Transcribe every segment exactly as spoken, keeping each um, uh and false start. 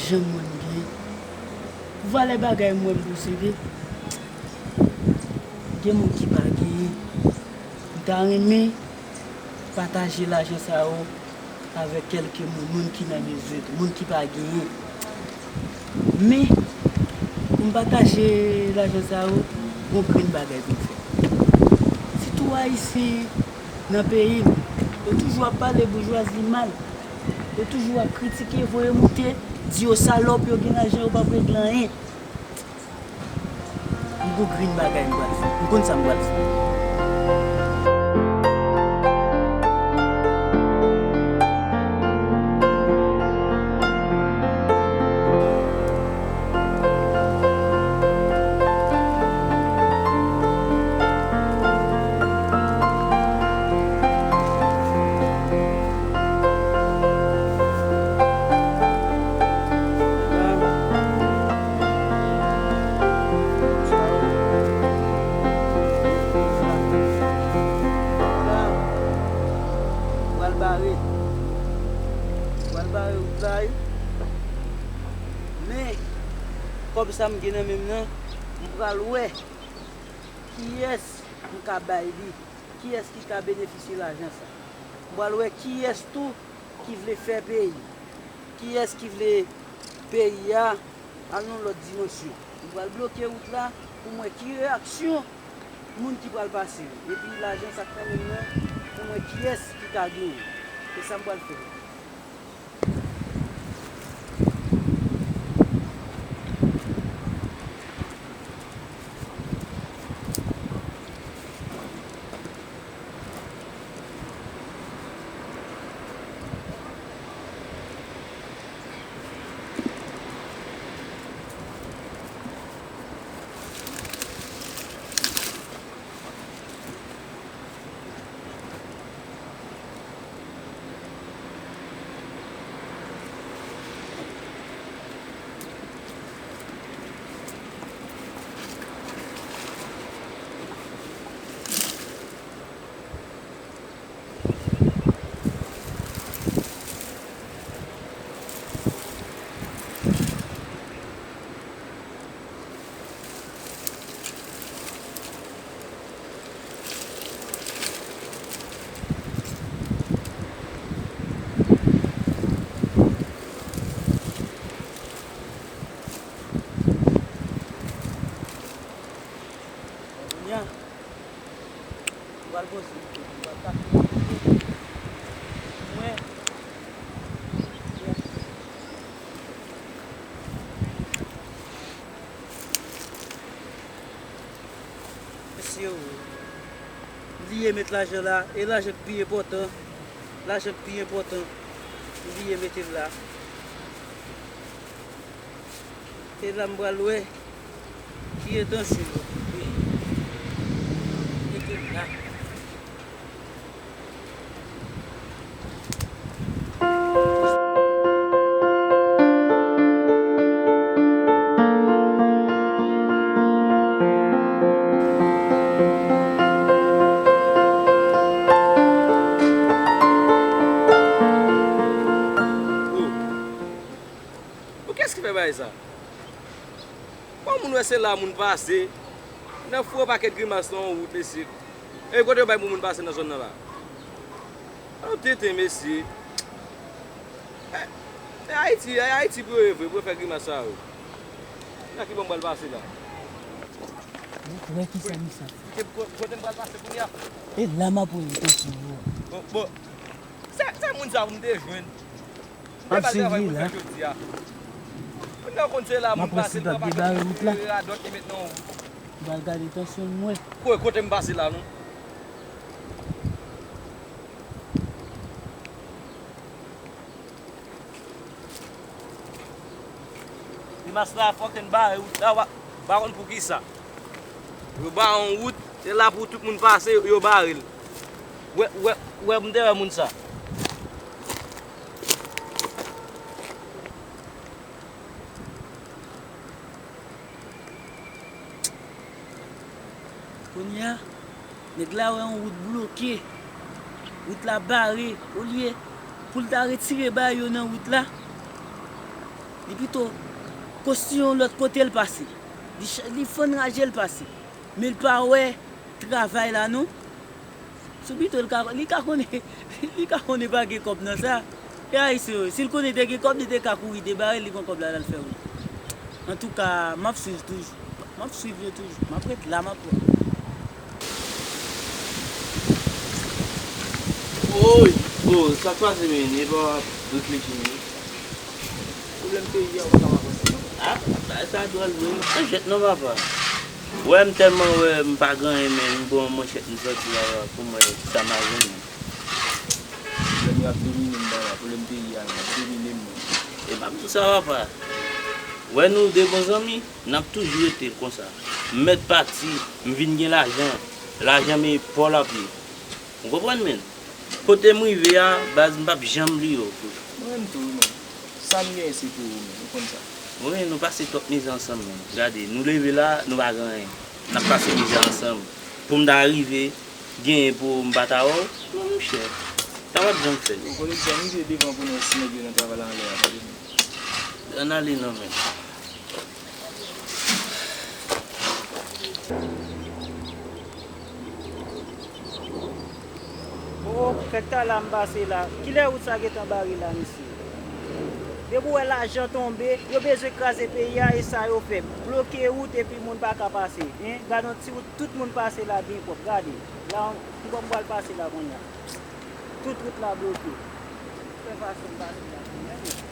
Jan moun gen. Pou valè bagay m wè m posede, gen moun ki pa genyen. M ta renmen pataje lajan sa yo avèk kèlke moun, moun ki nan bezwen, moun ki pa genyen. Men, pou m pataje lajan sa yo, gon grenn bagay pou m fè. Sitou Ayisyen nan peyi m, yo toujou ap pale boujwazi mal. Yo toujou ap kritike, voye moute, di yo salòp, yo gen lajan, yo p ap regle anyen. M gon grenn bagay m pral fè. M konn sa m pral fè. Pral bare. Pral bare wout la, wi. Men, kòb sa m gen nan men m nan, m pral wè kiyès m ka bay li, kiyès ki ka benefisye lajan sa. M pral wè kiyès tou ki vle fè peyi, kiyès ki vle peyi a al nan lòt dimansyon. M pral bloke wout la pou m wè ki reyaksyon moun ki pral pase yo. Epi lajan sa k nan men m nan, pou m wè kiyès ki ka genyen. Se sa m pral fè. Kounye a, m pral poze m tou, m pral kache m tou. Mwen, mesye, m bliye met lajan la, e lajan k pi enpòtan, lajan k pi enpòtan, m bliye mete l la. E la m pral wè ki entansyon yo mete m la. Bon, kiyès ki fè bagay sa? Bon, moun wè se la moun pase, nan foure yon pakèt grimas nan yon wout, mesye. E kote yo bay pou moun pase nan zòn nan la? An tenten, mesye. E, e Ayiti, e Ayiti pou yo ye vre, pou yo fè grimas sa yo. Nan ki bò m pral pase la? Ou wè ki sa misye ap fè? Kote, kote m pral pase kounye a? E la m ap wè entansyon yo. Bon, bon. Se, se moun sa pou m te jwenn. M te ba l travay pou l fè jodi a. Moun nan konn se la moun pase, l pran pakèt radòt li met nan wout. M pral gade tansyon m wè. Kote, kote m pase la non. Grimas la fòk n bare wout la, w pa konn poukisa. Yo bare yon wout, se la pou tout moun pase, yo, yo bare l. Wè, wè, wè, m te wè moun sa. Kounye a, nèg la wè yon wout bloke. Wout la bare. Olye pou l ta retire bagay yo nan wout la, Li pito konstwi yon lòt kote l pase. Li ch- li fann raje l pase. Men l pa wè travay la non. Sou pito l ka li ka konnen li ka konnen pa gen kòb nan sa. E Ayisyen yo, si l konnen te gen kòb, li te ka kouri debare l, li pran kòb la l al fè wout. Antouka, m ap swiv toujou. M ap swiv yo toujou. M ap ret la, m ap wè. Woy! Oh, sa k pase menm? E pa w ap reflechi menm? Pwoblèm peyi a, ou pa ka pa panse non. Ah, bagay sa dwòl vre. Manchèt non, papa. Wè, m tèlman wè m pa gen anyen, men m pran manchèt, m sòti la pou m wè sa m a jwenn. Pwoblèm yo ap domine m, papa. Pwoblèm peyi a, yo ap domine m. E pa m di w sa, papa. Wè nou de bon zanmi, n ap toujou rete konsa. M mèt pati, m vin gen lajan. Lajan m e pa w l ap ye. Ou konprann, menn? Kote m rive a, baz, m p ap janm bliye w. Mwen menm tou, wi, menn. Sa m genyen, se pou ou, menn. Ou konn sa. Wi, nou pase twòp mizè ansanm, menn. Gade, nou leve la, nou pa gen anyen. N ap pase mizè ansanm. Pou m ta rive, genyen pou m pa ta wè w, non, monchè. Sa p ap janm fèt. Ou konnen, m vye devan pou nou, si nèg yo nan travay la anlè a, tande, menn. Ann ale, non, menn. O, kèk tan la m pase la. Kilè wout sa gentan bare la, mesye? Depi w wè lajan tonbe, yo bezwen kraze peyi a, e sa yo fè. Bloke wout epi moun pa ka pase. Hein? Gade yon ti wout, tout moun pase la byen pwòp. Gade. La, m pral pase la kounye a. Tout wout la bloke. Fè fason m pase la kounye a.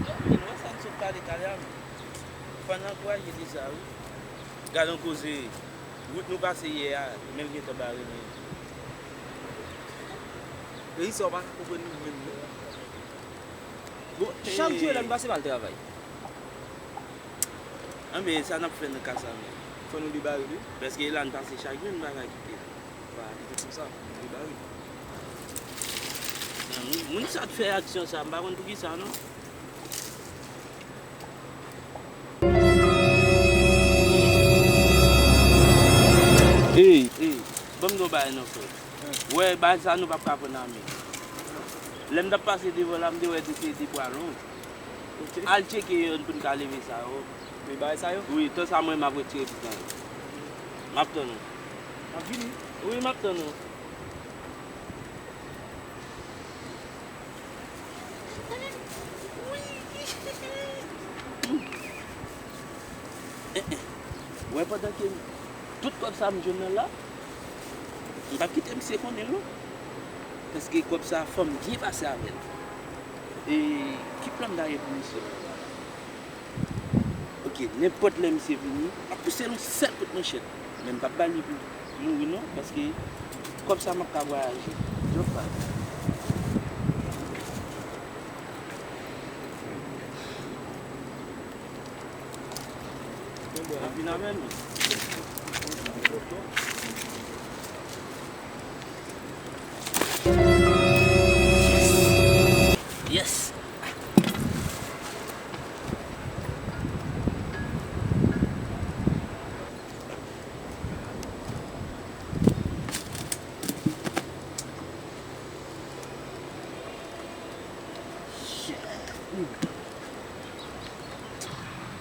Yo, men wè sa n sot pale talè a, men. Fò n ankouraje Lisa, wi. Gad on koze, wout nou pase yè a, men l gentan bare li. Lisa, w pa ka konprann nou menm, non. Bon, chak jou, e la n pase m al travay. Anben, sa n ap fè nan ka sa menm? Fò nou debare li. Paske la n pase chak jou, n pa ka kite l. Pa kite konsa, nou debare. Moun, moun sa t fè aksyon sa, m pa konn poukisa non. Ey, ey, ban m di w bagay non, frè. Wè, bagay sa nou p ap ka pran nan men. Lè m t ap pase devan la, m te wè se de pwa lonj. Al tcheke youn pou n ka leve sa yo. Wi, bagay sa yo? Wi, tan sa mwen m ap retire ti tan yo. M ap tann ou. M ap vini. Wi, m ap tann ou. Wè, pandan ke tout kòb sa m jwenn nan la, m p ap kite misye konnen l non. Paske kòb sa, fò m byen pase avè l. E ki plan m ta gen pou misye? Ok, nenpòt lè misye vini, m ap pouse l yon sèl kout manchèt. Men m p ap ba li pou mouri non, paske kòb sa m ap ka vwayaje. Yo pa. Vin avè nou. Yes.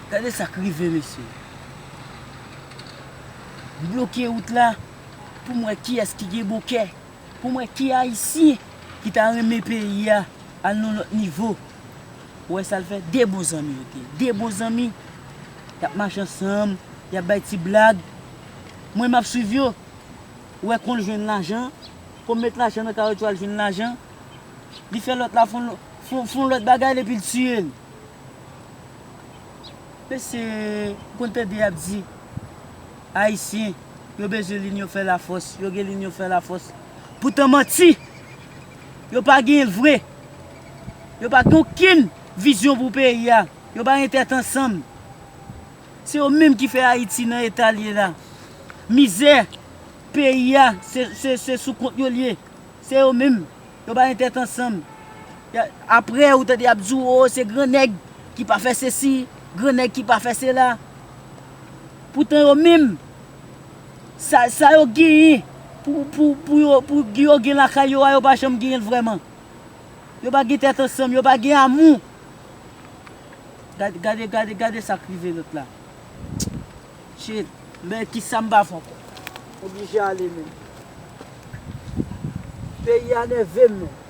Gade sa k rive, mesye. M bloke wout la pou m wè kiyès ki gen bon kè, pou m wè ki Ayisyen ki ta renmen peyi a al nan lòt nivo. Ou wè sa l fè? De bon zanmi yo te ye. De bon zanmi. Y ap mache ansanm, y ap bay ti blag. Mwen, m ap swiv yo. Ou wè, kon l jwenn lajan, kon l met lajan nan kawoutchou a, l jwenn lajan, li fè lòt la fè yon, fè yon, fè yon lòt bagay l epi l tiye l. Mesye, ou konn tande y ap di, Ayisyen, yo bezwen linyon fè lafòs, yo gen linyon fè lafòs. Poutan manti! Yo pa genyen l vre. Yo pa gen okenn vizyon pou peyi a. Yo pa gen tèt ansanm. Se yo menm ki fè Ayiti nan eta l ye la. Mizè peyi a, se, se, se sou kont yo l ye. Se yo menm. Yo pa gen tèt ansanm. Y a, apre, ou tande y ap di w, o, se gran nèg ki pa fè sesi. Gran nèg ki pa fè sela. Poutan yo menm, sa, sa yo genyen pou, pou, pou, yo, pou yo gen lakay yo a, yo pa janm genyen l vrèman. Yo pa gen tèt ansanm, yo pa gen amou. Gade, gade, gade, gade sa k rive lòt la. Shit, men kisa m pa fè ankò? Oblije ale menm. Peyi a nève m menm.